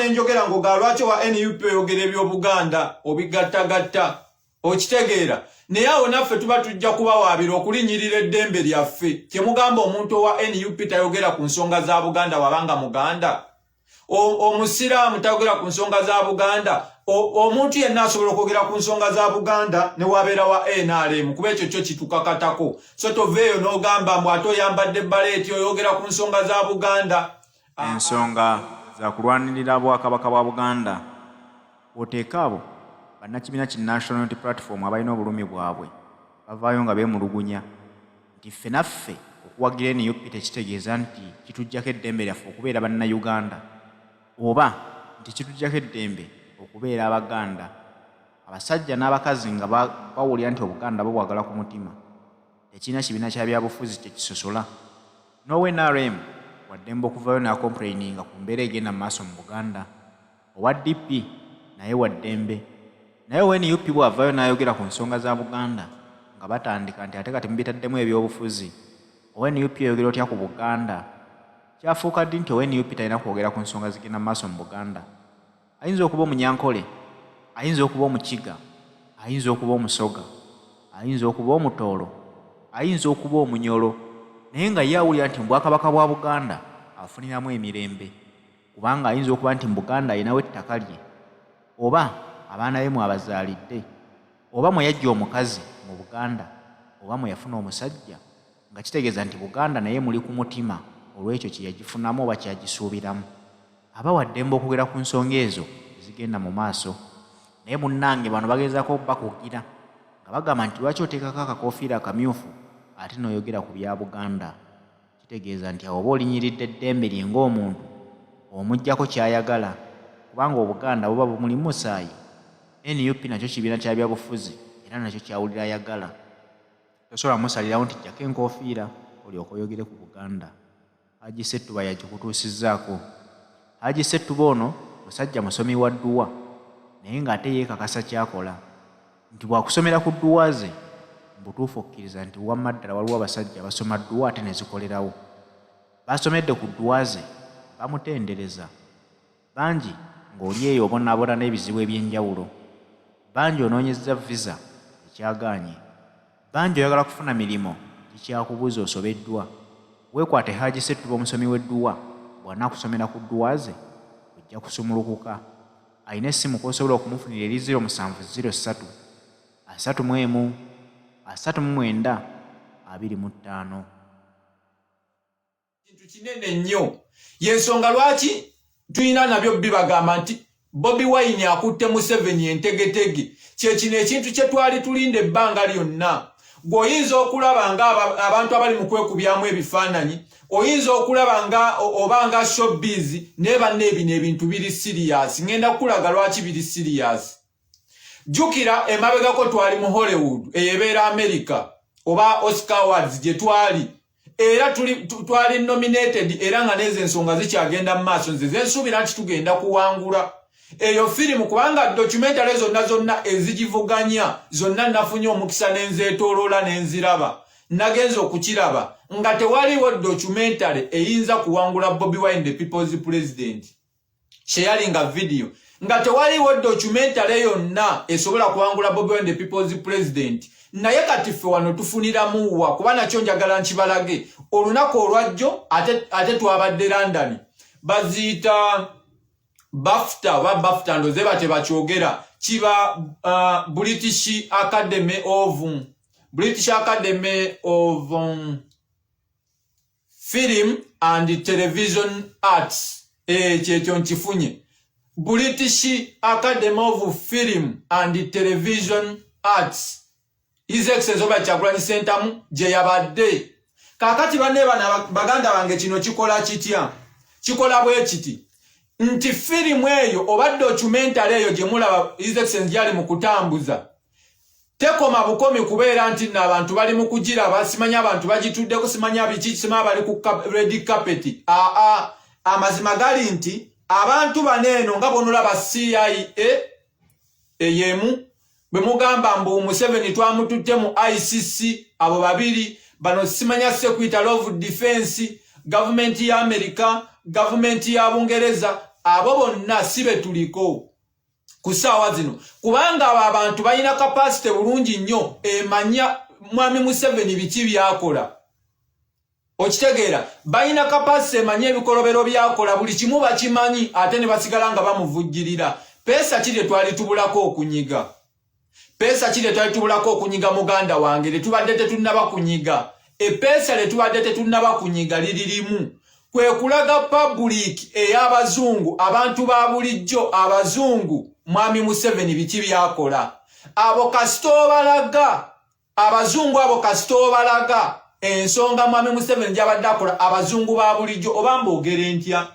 Nenjogera ngoga lwaki wa NUP oyogera ebyobuganda obigattagatta, okitegeera? Naye awo naffe tuba tujja kubawaabira okulinyirira eddembe lyaffe. Kyemugamba omuntu owa NUP tayogera ku nsonga za Buganda wabanga Muganda, Omusiraamu tayogera ku nsonga za Buganda, omuntu yenna asobola okwogera ku nsonga za Buganda ne wabeera wa NRM, kuba ekyo kyo kitukakatako. So toveeyo n'ogamba mbu ate oyambadde baleeti oyogera ku nsonga za Buganda. Ensonga za kulwanirira Bwakabaka bwa Buganda. Bw'oteeka abo bannakibiina ki National Unity Platform abalina obulumi bwabwe bavaayo nga beemulugunya nti ffe naffe okuwagira NUP tekitegeeza nti kituggyako eddembe lyaffe okubeera Bannayuganda oba nti kituggyako eddembe okubeera Abaganda. Abasajja n'abakazi nga bawulira nti Obuganda babwagala ku mutima, tekirina kibiina kya byabufuzi kye kisosola. N'owa nrm wa ddembe okuvaayo n'akompuleyininga ku mbeera egenda mu maaso mu Buganda. Owa DP naye wa ddembe. Naye owa NUP bw'avaayo n'ayogera ku nsonga za Buganda nga batandika nti ate kati mubitaddemu ebyobufuzi. Owa NUP oyogera otya ku Buganda? Kyafuuka ddi nti owa NUP talina kwogera ku nsonga zigenda mu maaso mu Buganda? Ayinza okuba Omunyankole, ayinza okuba Omukiga, ayinza okuba Omusoga, ayinza okuba Omutooro, ayinza okuba Omunyoro, naye nga ye awulira nti mu Bwakabaka bwa Buganda afuniramu emirembe kubanga ayinza okuba nti mu Buganda alinawo ettaka lye oba abaana be mw'abazaalidde oba mwe yaggya omukazi mu Buganda oba mwe yafuna omusajja nga kitegeeza nti Buganda naye emuli ku mutima olw'ekyo kye yagifunamu oba ky'agisuubiramu. Aba wa ddembe okwogera ku nsonga ezo ezigenda mu maaso. Naye munnange bano bagezaako okubakugira nga bagamba nti lwaki oteekako akakoofiira akamyufu ate n'oyogera ku bya Buganda? Kitegeeza nti awo oba olinyiridde ddembe lye ng'omuntu, omuggyako ky'ayagala kubanga Obuganda buba bumuli mu musaayi. Nup nakyo kibiina kya byabufuzi era nakyo ky'awulira ayagala. Tosobola kumusalirawo nti ggyako enkoofiira olyoke oyogere ku Buganda. Hajji Ssettuba y'agikutuusizzaako. Hajji Ssettuba ono musajja musomi wa dduwa naye ng'ate yeekakasa ky'akola nti bw'akusomera ku dduwa ze mu butuufu okkiriza nti wamma ddala waliwo abasajja abasoma dduwa ate ne zikolerawo. B'asomedde ku dduwa ze bamutendereza. Bangi ng'oli eyo obonaabona n'ebizibu eby'enjawulo. Bangi onoonyezza visa ekyagaanye. Bangi oyagala kufuna mirimo gikyakubuze osobeddwa. Weekwate Haji Ssettuba omusomi w'edduwa bw'anaakusomera ku dduwa ze ojja kusumulukuka. Alina essimu kw'osobola okumufunira eri ziro musanvu ziro ssatu, asatu mu emu, asatu mu mwenda, abiri mu ttaano. Kintu kinene nnyo, yensonga lwaki tulina nabyo bibagamba nti Bobi Wine akutte Museveni entegetege. Kyekino ekintu kye twali tulinda ebbanga lyonna. Gwe oyinza okulaba nga abantu abali mu kwekubyamu ebifaananyi, oyinza okulaba nga oba nga showbiz, naye banna ebino ebintu biri serious. Ngenda kukulaga lwaki biri serious. Jjukira emabegako twali mu Hollywood, eyo ebeera America, oba Oscar Awards gye twali, era twali nominated, era nga nezo ensonga zikyagenda mu maaso. Nze zensuubira nti tugenda kuwangula eyo firimu, kubanga documentary zonna zonna ezigivuganya zonna nafunye omukisa nenzeetooloola nenziraba. Nagenza okukiraba nga tewaliwo documentary eyinza kuwangula Bobi Wine the People's President sharing video, nga tewaliwo documentary yonna esobola kuwangula Bobi Wine the People's President. Naye kati ffe wano tufuniramuwa? Kuba nakyo njagala nkibalage. Olunaku olwajjo ate twabadde London, baziyita BAFTA oba BAFTA, ndoze batebakyogera, kiba British Academy of Film and Television Arts. Kyekyo nkifunye, British Academy of Film and Television Arts. His Excellency Robert Kyagulanyi Ssentamu gye yabadde. Kaakati banne bana baganda bange, kino kikola kitya? Kikola bwe kiti nti firimu eyo oba documentary eyo gye mulaba His Excellency gyali mu kutambuza tekoma bukomi kubeera nti nno abantu bali mu kugiraba, simanya abantu bagituddeko, simanya biki, simanya bali ku red carpet. Aa, amazima gali nti abantu bano eno nga bonolaba CIA eyemu bwe mugamba mbu Museveni twamututte mu ICC, abo babiri bano simanya Secretary of Defense, gavumenti ya Amerika, gavumenti ya Bungereza. Abo bonna si be tuliko ku ssaawa zino, kubanga abo abantu balina capacity bulungi nnyo emanya Mwami Museveni biki byakola. Okitegeera? Balina capacity emanya ebikolobero byakola, buli kimu bakimanyi, ate ne basigala nga bamuvujjirira. Peesa ki lye twali tubulako okunyiga? Peesa ki lye twali tubulako okunyiga, muganda wange, lye tubadde tetunnaba kunyiga? Epeesa lye tubadde tetunnaba kunyiga liri limu, kwe kulaga public ey'abazungu, abantu ba bulijjo abazungu, Mwami Museveni biki byakola. Abo kasita obalaga abazungu abo, kasita obalaga ensonga Mwami Museveni gy'abadde akola, abazungu ba bulijjo, oba mboogere ntya,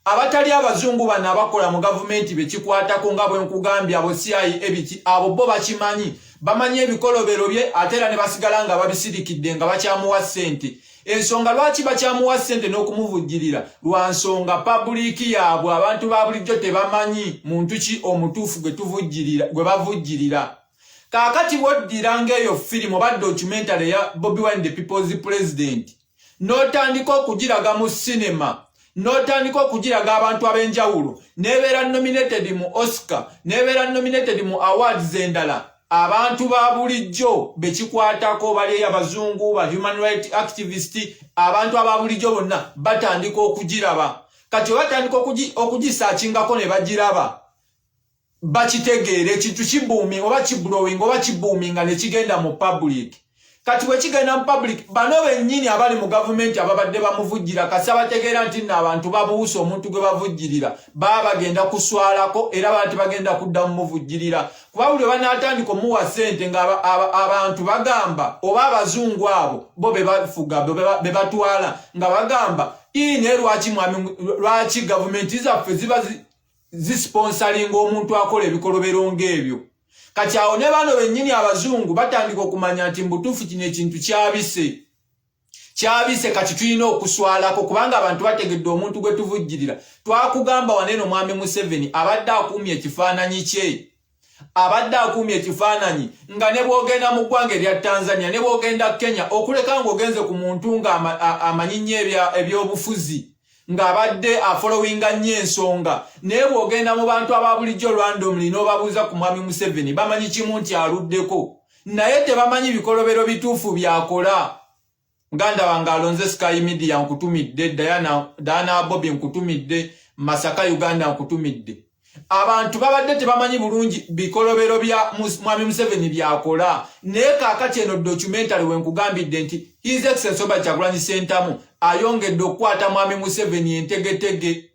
abatali abazungu bano abakola mu gavumenti bekikwatako, nga bwe nkugambye, abo CIA ebiki, abo bo bakimanyi, bamanyi ebikolobero bye, ate era ne basigala nga babisirikidde nga bakyamuwa ssente. Ensonga lwaki bakyamuwa ssente n'okumuvujjirira, lwa nsonga public yaabwe, abantu ba bulijjo tebamanyi muntu ki omutuufu gwe tuvujjirira, gwe bavujjirira. Kaakati bw'oddira ng'eyo firimu oba documentary eya Bobi Wine the People's President, n'otandika okugiraga mu sinema, n'otandika okugiraga abantu ab'enjawulo, n'ebeera nominated mu Oscar, n'ebeera nominated mu awards endala, abantu ba bulijjo bekikwatako bali eyo, abazungu, ba human right activist, abantu aba bulijjo bonna batandika okugiraba. Kati batandika okugisaakingako ne bagiraba, bakitegeera ekintu kibooming oba kiblowing oba kiboominga ne kigenda mu public. Kati bwe kigenda mu public, bano bennyini abali mu gavumenti ababadde bamuvujjira, kasi abategeera nti nno abantu babuusa omuntu gwe bavujjirira, baba bagenda kuswalako, era baba tebagenda kudda mumuvujjirira, kuba buli banaatandika omuwa ssente nga abantu bagamba, oba abazungu abo bo be bafuga, be batwala, nga bagamba, "Ii, naye lwaki mwami, lwaki gavumenti zaffe ziba zisponsoringa omuntu akola ebikolobero ng'ebyo?" Kati awo ne bano bennyini abazungu batandika okumanya nti mbutuufu kino ekintu kyabise, kyabise. Kati tulina okuswalako kubanga abantu bategedde omuntu gwe tuvujjirira. Twakugamba waneeno, Mwami Museveni abadde akuumye ekifaananyi kye, abadde akuumye ekifaananyi nga ne bw'ogenda mu ggwanga erya Tanzania, ne bw'ogenda Kenya, okuleka ng'ogenze ku muntu nga amanyi nnyo ebyobufuzi, ng'abadde afollowinga nnyo ensonga. Naye bw'ogenda mu bantu aba bulijjo randomly n'obabuuza ku Mwami Museveni, bamanyi kimu nti aluddeko, naye tebamanyi bikolobero bituufu byakola. Muganda wange alonze Sky Media, nkutumidde. Diana, Diana Bobby, nkutumidde. Masaka Uganda, nkutumidde. Abantu babadde tebamanyi bulungi bikolobero bya Mwami Museveni byakola, naye kaakati eno documentary wenkugambidde nti His Excellence Robert Kyagulanyi Ssentamu ayongedde okukwata Mwami Museveni entegetege.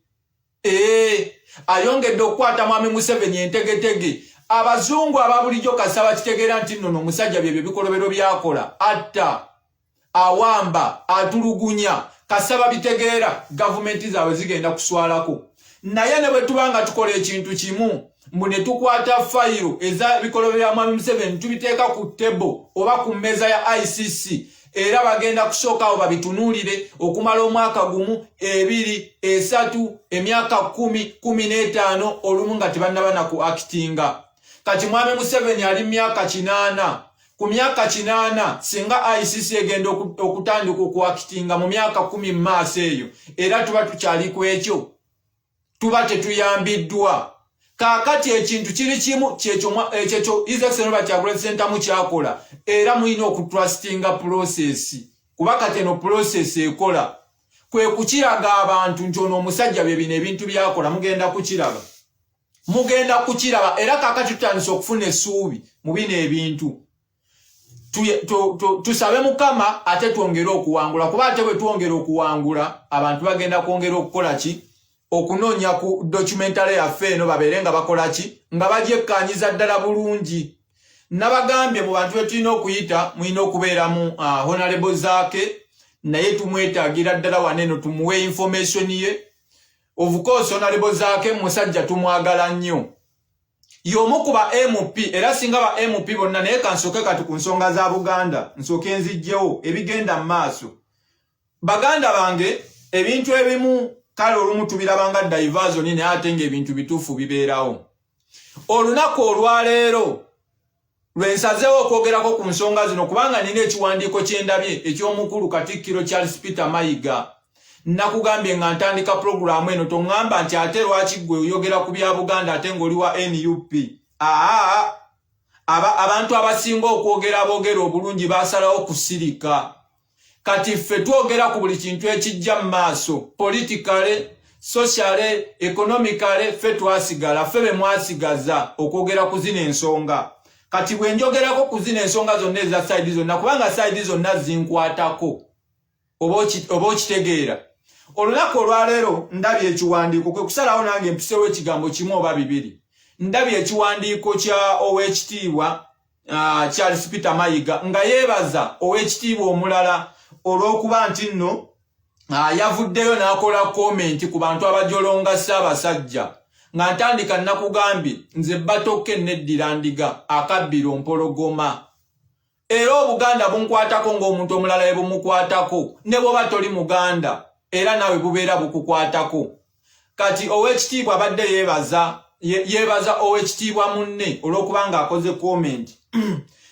Ee, ayongedde okukwata Mwami Museveni entegetege. Abazungu aba bulijjo kasaba kitegeera nti nno omusajja byebyo bikolobero byakola, atta, awamba, atulugunya. Kasaba bitegeera, gavumenti zaabwe zigenda kuswalako. Naye ne bwe tuba nga tukola ekintu kimu, mbu ne tukwata fayiro ez'ebikolobero bya Mwami Museveni, tubiteeka ku table oba ku mmeeza ya ICC, era bagenda kusooka awo babitunuulire okumala omwaka 1, 2, 3, emyaka 10, 15, olumu nga tebannaba na ku actinga. Kati Mwami Museveni ali myaka 80. Ku myaka 80, singa ICC egenda okutandika okuactinga mu myaka 10 mu maaso eyo, era tuba tukyali ku ekyo, tuba tetuyambiddwa. Kaakati ekintu kiri kimu, kyekyo His Excellency Kyagulanyi Ssentamu kyakola, era mulina okutrustinga process, kuba kati eno process ekola kwe kukiraga abantu nti ono omusajja bye bino ebintu byakola. Mugenda kukiraba, mugenda kukiraba. Era kaakati tutandise okufuna essuubi mu bino ebintu. Tusabe Mukama ate twongere okuwangula, kuba ate bwe twongera okuwangula, abantu bagenda kwongera okukola ki? Okunoonya ku documentary yaffe eno, babeere nga bakola ki? Nga bagyekkaanyiza ddala bulungi. Nabagambye, mu bantu betulina okuyita mulina okubeeramu Honorable Zaake, naye tumwetaagira ddala wano eno tumuwe information ye. Of course Honorable Zaake musajja tumwagala nnyo, y'omu ku ba MP, era singa ba MP bonna. Naye kansooke kati ku nsonga za Buganda, nsooke nzijjewo ebigenda mu maaso. Baganda bange, ebintu ebimu kale olumu tubirabanga diversion, naye ate ng'ebintu bituufu bibeerawo. Olunaku olwaleero lwe nsazeewo okwogerako ku nsonga zino, kubanga nina ekiwandiiko kye ndabye eky'omukulu Katikkiro Charles Peter Mayiga. Nakugambye nga ntandika pulogulaamu eno, toŋŋamba nti ate lwaki ggwe oyogera ku bya Buganda ate ng'oli wa NUP. Aa, abantu abasinga okwogera aboogera obulungi basalawo kusirika. Kati ffe twogera ku buli kintu ekijja mu maaso, politically, socially, economically. Ffe twasigala, ffe be mwasigaza okwogera ku zino ensonga. Kati bwe njogerako ku zino ensonga zonna eza side zonna, kubanga side zonna zinkwatako, oba okitegeera. Olunaku olwaleero ndabye ekiwandiiko, kwe kusalawo nange mpisewo ekigambo kimu oba bibiri. Ndabye ekiwandiiko kya Oweekitiibwa Charles Peter Mayiga nga yeebaza oweekitiibwa omulala olw'okuba nti nno yavuddeyo n'akola comment ku bantu abajolonga Ssaabasajja. Nga ntandika nakugambye, nze Batoke neddira ndiga akabbiro mpologoma, era Obuganda bunkwatako ng'omuntu omulala ye bumukwatako. Ne bw'oba toli Muganda, era naawe bubeera bukukwatako. Kati oweekitiibwa abadde yeebaza, yeebaza oweekitiibwa munne olw'okuba ng'akoze comment.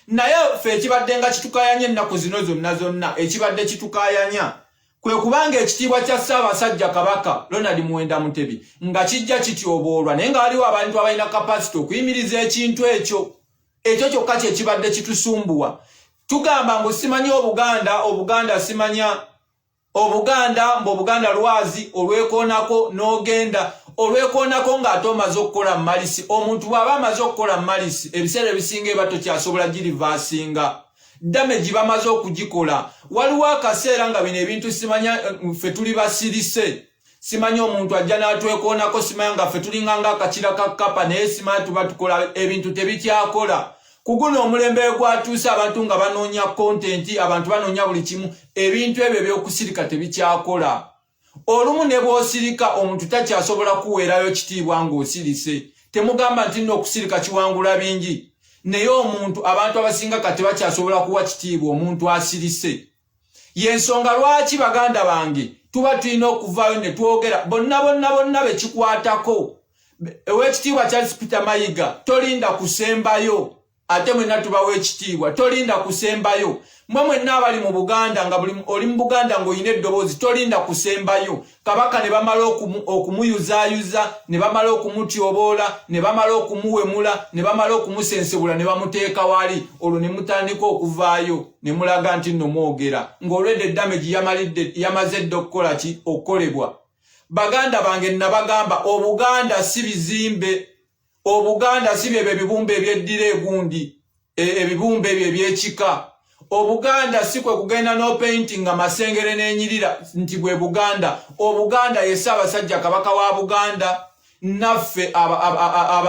Naye ffe ekibadde nga kitukayanya ennaku zino zonna zonna, ekibadde kitukayanya kwe kubanga ekitiibwa kya Ssaabasajja Kabaka Ronald Muwenda Mutebi nga kijja kityoboolwa, naye nga waliwo abantu abalina capacity okuyimiriza ekintu ekyo. Ekyo kyokka kyekibadde kitusumbuwa. Tugamba ngu simanyi Obuganda, Obuganda simanya Obuganda, mbu Obuganda lwazi olwekoonako n'ogenda olwekoonako ng'ate omaze okukola malisi. Omuntu bw'aba amaze okukola malisi, ebiseera ebisinga eba tokyasobola gireversinga damage bamaze okugikola. Waliwo akaseera nga bino ebintu simanya ffe tuli basirise, simanyi omuntu ajja n'atwekoonako, simanya nga ffe tulinga nga akakira ka kapa, naye simanya tuba tukola ebintu tebikyakola. Ku guno omulembe gwatuuse, abantu nga banoonya content, abantu banoonya buli kimu, ebintu ebyo ebyokusirika tebikyakola. Olumu ne bw'osirika, omuntu takyasobola kuweerayo kitiibwa ng'osirise. Temugamba nti nno okusirika kiwangula bingi, naye omuntu, abantu abasinga kati bakyasobola kuwa kitiibwa omuntu asirise. Yensonga lwaki, baganda bange, tuba tulina okuvaayo ne twogera bonna bonna bonna bekikwatako. Owekitiibwa Charles Peter Mayiga, tolinda kusembayo. Ate mwenna tubawa ekitiibwa, tolinda kusembayo. Mwe mwenna abali mu Buganda, nga buli oli mu Buganda ng'olina eddoboozi, tolinda kusembayo. Kabaka ne bamala okumuyuzaayuza, ne bamala okumutyoboola, ne bamala okumuwemula, ne bamala okumusensebula, ne bamuteeka wali, olwo ne mutandika okuvaayo ne mulaga nti nno mwogera, ng'olwedde damage yamaze dda okukola ki? Okukolebwa. Baganda bange, nabagamba, Obuganda si bizimbe, Obuganda si byebyo ebibumbe ebyeddira egundi, ebibumbe ebyo ebyekika. Obuganda si kwe kugenda n'opainting nga masengere n'enyirira nti bwe Buganda. Obuganda ye Ssaabasajja Kabaka wa Buganda, naffe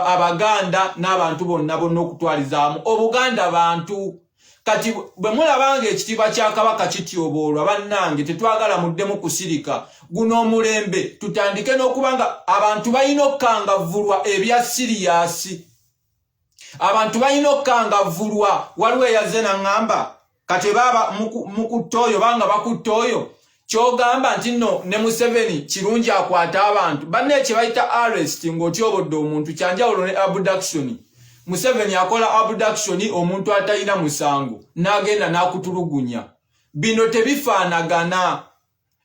Abaganda n'abantu bonna bonna okutwalizaamu. Obuganda bantu. Kati bwe mulabanga ekitiibwa kya Kabaka kityoboolwa, bannange, tetwagala muddemu kusirika. Guno omulembe tutandike n'okuba nga abantu balina okukangavvulwa ebya serious, abantu balina okukangavvulwa. Waliwo eyazze naŋŋamba, kati baaba mukutta oyo, banga bakutta oyo, kyogamba nti nno ne Museveni kirungi akwate abantu banne. Kye bayita arrest ng'otyobodde omuntu kyanjawulo ne abduction. Museveni akola abduction, omuntu atalina musango n'agenda n'akutulugunya. Bino tebifaanagana,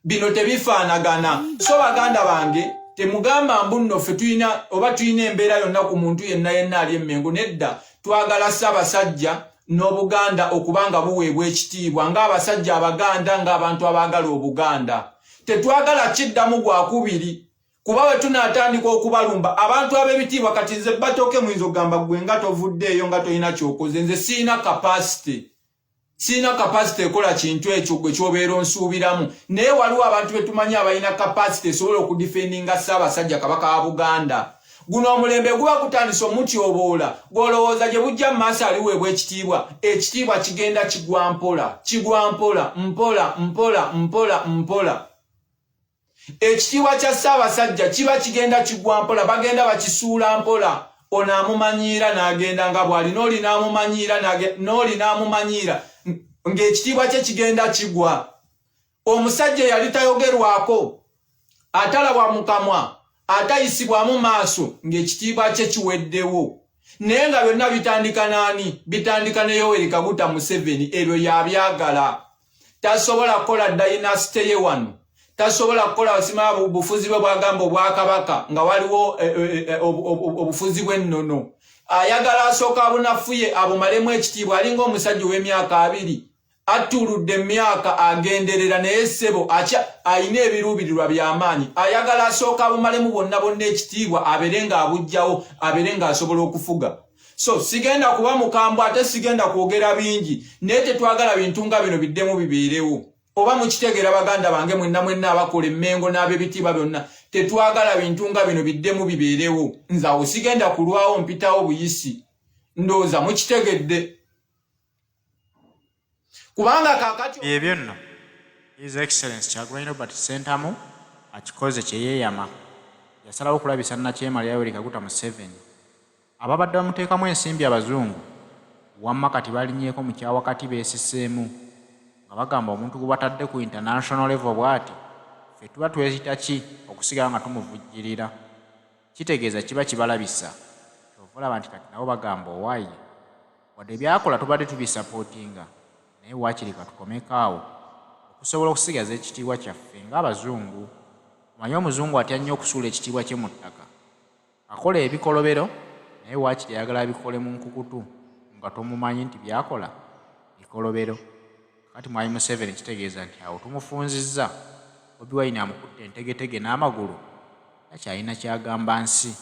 bino tebifaanagana. So baganda bange, temugamba mbu nno ffe tulina oba tulina embeera yonna ku muntu yenna yenna ali Emmengo. Nedda, twagala Ssaabasajja n'Obuganda okuba nga buweebwa ekitiibwa ng'abasajja Abaganda, ng'abantu abaagala Obuganda. Tetwagala kiddamu gwakubiri, kuba bwe tunaatandika okubalumba abantu ab'ebitiibwa. Kati nze Batoke muyinza okugamba, gwe nga tovuddeeyo, nga tolina kyokoze. Nze siina capacity, siina capacity ekola kintu ekyo gwe kyobeera onsuubiramu, naye waliwo abantu betumanyi abalina capacity esobola okudefendinga Ssaabasajja Kabaka wa Buganda. Guno omulembe guba gutandise omutyoboola, gw'olowooza gye bujja mu maaso aliweebwa ekitiibwa? Ekitiibwa kigenda kigwa mpola, kigwa mpola mpola mpola mpola mpola. Ekitiibwa kya Ssaabasajja kiba kigenda kigwa mpola, bagenda bakisuula mpola. Ono amumanyiira n'agenda nga bw'ali, n'oli n'amumanyiira, n'oli n'amumanyiira, ng'ekitiibwa kye kigenda kigwa. Omusajja eyali tayogerwako, atalabwa mu kamwa, atayisibwamu maaso, ng'ekitiibwa kye kiweddewo. Naye nga byonna bitandika naani? Bitandika ne Yoweri Kaguta Museveni. Ebyo yabyagala. Tasobola kukola dynasty ye wano. Tasobola kukola sima bufuzi bwe bwagamba obwakabaka nga waliwo eh, eh, eh, obufuzi bw'ennono. Ayagala asooka abunafuye, abumalemu ekitiibwa. Alinga omusajja ow'emyaka 20, attuludde emyaka, agenderera, naye ssebo akya ayina ebiruubirirwa by'amaanyi. Ayagala asooka abumalemu bonna bonna ekitiibwa, abeere ng'abuggyawo, abeere ng'asobola okufuga. So sigenda kuba mukambwe, ate sigenda kwogera bingi, naye tetwagala bintu nga bino biddemu bibeerewo. Oba mukitegeera, baganda bange mwenna mwenna abakola emmengo n'ab'ebitiibwa byonna, tetwagala bintu nga bino biddemu bibeerewo. Nze awo sigenda kulwawo, mpitawo buyisi. Ndowooza mukitegedde, kubanga kakati Ebyo nno His Excellence Kyagulanyi Robert Ssentamu akikoze kye yeeyama. Yasalawo okulabisa Nnakyemalira Yoweri Kaguta Museveni. Ababadde bamuteekamu ensimbi abazungu wamma kati balinnyeeko mu kyawakati, beesiseemu nga bagamba omuntu gwe batadde ku international level bw'ati, ffe tuba tweyita ki okusigala nga tumuvujjirira? Kitegeeza kiba kibalabisa. Kyova olaba nti kati nabo bagamba, owaaye, wadde byakola tubadde tubisapootinga, naye waakiri katukomeko awo okusobola okusigaza ekitiibwa kyaffe ng'abazungu. Omanyi omuzungu atya nnyo okusuula ekitiibwa kye mu ttaka. Akola ebikolobero, naye waakiri ayagala abikole mu nkukutu nga tomumanyi nti byakola bikolobero. Kati Mwami Museveni kitegeeza nti awo tumufunzizza. Bobi Wine amukutte entegetege n'amagulu, takyalina kyagamba nsi.